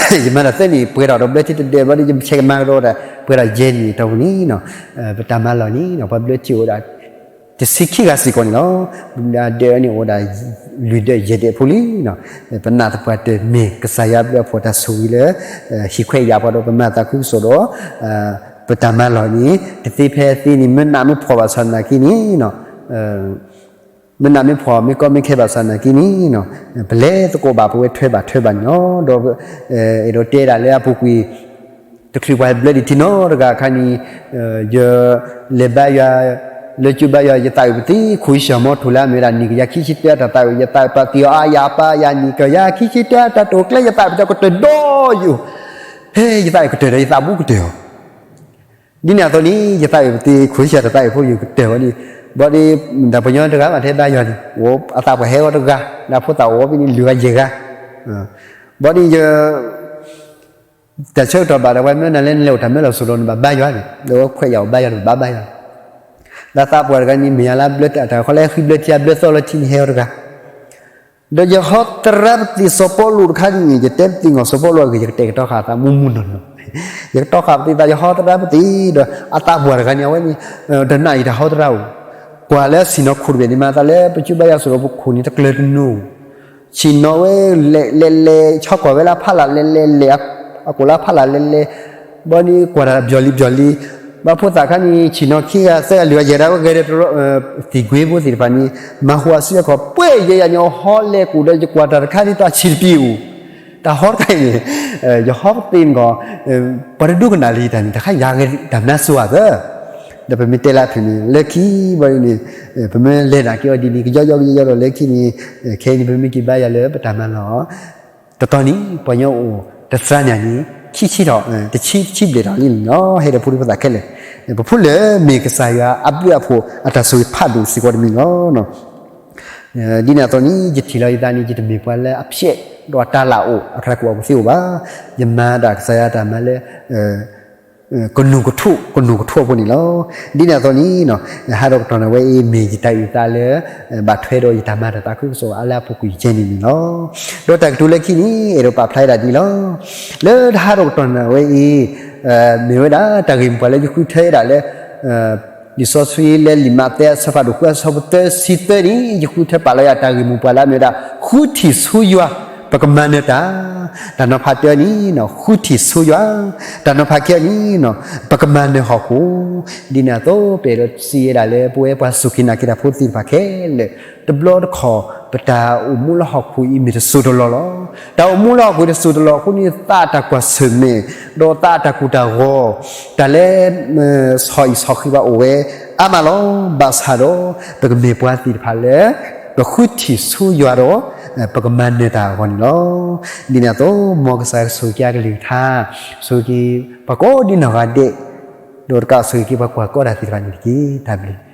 ံဒီး ယမၤတၢ်သၢနံၣ်ပှဲၤထီၣ်ဒီး ဘျၢထံတဒဲးဘၣ်ဒီး ယဆဲးကမၤကဒီးတၢ် ပှဲၤထီၣ်ယဲၢ်နံၣ်အတီၢ်ပူၤန့ၣ်, ပတၢ်မၤလီၢ်န့ၣ် ပှၤဘျၢထံအိၣ်ဝဲဒၣ် တဆံခံဂၤစ့ၢ်ကီးန့ၣ်လီၤ. ဒဲးဝဲန့ၣ်အိၣ်ဝဲဒၣ် လွံၢ်ဒဲးယဲၢ်ဒဲးဖိလံ. ပနာ်သပှၢ်တၢၢ်မ့ၢ်ကစၢ်ယွၤဘျုးအဖှိၣ်တၢ်ဆိၣ်ဂ့ၤလၢ ဟံၣ်ခွဲးယာ်ပှၤဒီးပမၤသးခုကစီၣ်ဒီး ပတၢ်မၤလီၢ်န့ၣ် တသ့ဖဲအသ့န့ၣ် မ့ၢ်နးမ့ၢ်ဖှီၣ်ဘၣ်ဆၣ်နာ်က့န့ၣ် မ့ၢ်နးမ့ၢ်ဖှီၣ်မ့ၢ်ကီမ့ၢ်ခဲဘၣ်ဆၣ်နာ်က့န့ၣ် ပလဲၤသကိးဘၣ်ပဝဲထွဲဘၣ်ထွဲဘၣ်န့ၣ်လီၤ. ဒီးအဲၣ်ဒိးတဲဒၣ်လၢအပူၤကွံာ် တချုးပှၤဘျၢဒံးထံနီတဂၤအခါန့ၣ် ယလဲၤဘါယွၤ လၢကၠိဘါယွၤ ယသးဝံၣ်ပသံ ခိၣ်ယၡၢၣ်မီထိၣ်လၢအမ့ၢ်ဝဲဒၣ်နံၣ်ကယၤခံဆံတၢ တၢ်သးဝံၣ် ယသးဝံၣ်ပသံအီၤ အါယၤအပၢ်ယၤနံၣ်ကယၤခံဆံတၢ တၢ်တိာ်ကျဲ ယသးဝံၣ်ပသံကတၢၢ်ဒီးယိာ် ဟဲ ယသးဝံၣ်ကတၢၢ်ဒီးယသးဘူးကတၢၢ်အီၤ ဒ်န့ၣ်အသိးန့ၣ် ယသးဝံၣ်ပသံ ခိၣ်ယၡၢၣ်တၢ်သးဝံၣ်ဖိယိာ်ကတၢၢ်ဝဲန့ၣ် ဘၣ်ဒီး တၢ်ပှၤညီတဂၤဘၣ်ထဲဘါယွၤန့ၣ် အသးပှၤဟဲဂီၤတဂၤ ဒီးဖိသၣ်အိၣ်ဝဲဖဲန့ၣ် လွံၢ်ဂၤယဲၢ်ဂၤ ဘၣ်ဒီးယ တၢ်ဆၢကတီၢ်ဘၣ်ဒီး ပှၤမၢနၤလၢနလဲၤအိၣ်တၢ်မၢလီၤစိၤဒီး နဘၣ်ဘါယွၤန့ၣ် ဒီးဝဲခွဲးယာ်အိၣ်ဘါယွၤန့ၣ် ဘၣ်ဘါယွၤ လၢသးပှၢ်တဂၤန့ၣ် မ့ၢ်ယၤလၢဘျၢတၢ်တၢ်ဃီလၢဃံဘျၢထံအဘျၢသီလီၤထံန့ၣ် ဟဲအီၤတဂၤ ဒီးယဟီသရၣ်ပသ့ၣ်စီၤပီလူးတခါန့ၣ် ယတဲပသ့ၣ်နီၣ်စီၤပီလူးအဂ့ၢ် ယကတဲာ်ကတီၤဃာ်အသးမူမူနီၢ်နီၢ်, ယကတီၤဃာ်ပသ့ၣ်သး ယဟီသရၣ်ပသ့ၣ်ဒီး အသးပှၢ်တဂၤန့ၣ် အဝဲန့ၣ် တနာ်အံၤတၢ်ဟီသရၣ်အိၣ်, ကွၢ်လၢဆ့ၣ်နီၤခိၣ်တဘ့ၣ်န့ၣ် မၤသးလၢပကၠူဘါယွၤစိၤဒီးပခိၣ်န့ၣ် တကျၢၤတနူၤ ဆ့ၣ်နီၤဝဲ လဲၤလဲၤလဲၤ ဆီကွၢ်ဝဲလၢအဖီလာ်လဲၤလဲၤလဲၤ အကိာ်လၢအဖီလာ်လဲၤလဲၤ ဘၣ်န့ၣ်ကွၢ်တၢ်ပယီၤလံပယီၤလံ, ဘၣ်ဖိသၣ်ခါန့ၣ် ဆ့ၣ်နီၤခံဂၤသၢဂၤလွံၢ်ဂၤယဲၢ်ဂၤဝဲဂဲၤဒီးတရီ သံၣ်ကွ့ဖိသ့ၣ်တဖၣ်န့ၣ် မၤဟူးအစုအခီၣ် ပှဲၤယဲယၤန့ၣ် အဟီလဲၤကိၣ်ဒီး ယကွၢ်တၢ်တခါန့ၣ် တၢ်ဆံးတပံၤအိၣ်, တၢ်ဟီတခါအံၤန့ၣ် ယဟီပသ့ၣ်မ့ၢ်ကီး ပှၤတဒိကနၣ်လၢယတၢ်န့ၣ် တၢ်ခါယၤဂ့ၤတၢ်မနုၤစိၤအသး ဒီးပမ့ၢ်တဲလၢအဖုၣ်န့ၣ် လၢခံဘၣ်န့ၣ် ပမ့ၢ်လဲၤနာ်က့ၤအီၤဒ်န့ၣ် ကယီယီကယီယီဒီးလၢခံန့ၣ် ခဲအံၤန့ၣ် ပမ့ၢ်က့ၤဘါယွၤလၢပတၢ်မၤလီၢ် တတီၤန့ၣ် ပှၤကညီအိၣ်တသရၣ်န့ၣ်န့ၣ် ခံဆံထီၣ် တဆံ တဆံဘျဲၣ်ထီၣ်လံန့ၣ်လီၤ. ဟဲဒီးဖိဒံဖိသၣ်ခဲလၢာ် ပဖိလၢမ့ၢ်ကစၢ်ယွၤအဘျုးအဖှိၣ်အတၢ်ဆိၣ်ဂ့ၤဖးဒိၣ်စ့ၢ်ကီးတမံၤလီၤ. ဒ်န့ၣ်အသိးန့ၣ် ယထံၣ်လီၤယသးန့ၣ် ယတမ့ၢ်ပှၤလၢအဖျဲးဒီးအတၢ်လၢအိၣ် အတၢ်ကူၣ်ဘၣ်ကူၣ်သ့အိၣ်ဘၣ်. ယမၤတၢ်ကစၢ်ယွၤတၢ်မၤလၢ ကနိးကထိး ကနိးကထိးအဖိန့ၣ်လီၤ. ဒ်န့ၣ်အသိးန့ၣ် ဟးဒီးကတီၢ်န့ၣ်ဝဲအံၤ မ့ၢ်ယတၢ်အုၣ်သးလၢ ဘၣ်ထွဲဒီးယတၢ်မၤတၢ်သးခုကစီၣ်အါလၢအပူၤကွံာ်ယကဲန့ၣ်န့ၣ်လီၤ. ဒီးတၢ်ကတိၤလၢခံန့ၣ် အဲၣ်ဒိးပာ်ဖျါဒၣ်ဒ်လီၤ. လၢတဟးဒီးကတီၢ်န့ၣ်ဝဲအံၤ မ့ၢ်ဝဲဒၣ်တၢ်ဂ့ၢ်မိၢ်ပှၢ်လၢယဃုထၢဝဲဒၣ်လၢ လံာ်စီဆှံလၢလံာ်မးသဲအဆၢဖးဒိၣ်ဃု အဆၢဖိသၢဆံသၢန့ၣ် ယဃုထၢပာ်လီၤယၤတၢ်ဂ့ၢ်မိၢ်ပှၢ်လၢအမ့ၢ်ဝဲဒၣ် ဃုထံၣ်ဆူယွၤ ပကမၤနၢၤတၢ်, တၢ်နီၤဖးတၢန့ၣ် ဃုထံၣ်ဆူယွၤ, တၢ်နီၤဖးခံန့ၣ် ပကမၤနၢၤဟီၣ်ခိၣ်, ဒ်န့ၣ်အသိး ပအဲၣ်ဒိးစံးဝဲဒၣ်လၢ ပဝဲပှၤစူၢ်က့ၤနာ်က့ၤတၢ်ဖိသ့ၣ်တဖၣ်ခဲလၢာ် တဘျီတခီၣ် ပတၢ်အိၣ်မူလၢဟီၣ်ခိၣ်အံၤမ့ၢ်တစိၤတလီၢ်လီၤ. တၢ်အိၣ်မူလၢဟီၣ်ခိၣ်တစိၤတလီၢ်အဃိန့ၣ် သးအတၢ်ကွၢ်ဆၢၣ်မဲာ် ဒီးသးအတၢ်ကိၢ်တၢ်ဂီၤ တၢ်လၢ ဆီၣ်အံၣ်ဆီၣ်ဃံးဘၣ်အိၣ်ဝဲ အါမးလီၤ. ဘၣ်ဆၣ်ဒီး ပကမ့ၢ်ပှၤသ့ၣ်တဖၣ်လၢ ပဃုထံၣ်ဆူယွၤဒီး ပကမၤနၢၤတၢ်အဂီၢ်န့ၣ်လီၤ. ဒ်န့ၣ်အသိး မ်ကစၢ်ယွၤကဆိၣ်ဂ့ၤက့ၤအကလုၢ်ကထါ, ဆိၣ်ဂ့ၤက့ၤ ပှၤကိးဒံနီၢ်ဂၤဒဲး, ဒီးတကးဆိၣ်ဂ့ၤက့ၤပှၤကွၢ်ကီတၢ်သ့ၣ်တဖၣ်န့ၣ်တက့ၢ်. တၢ်ဘျုး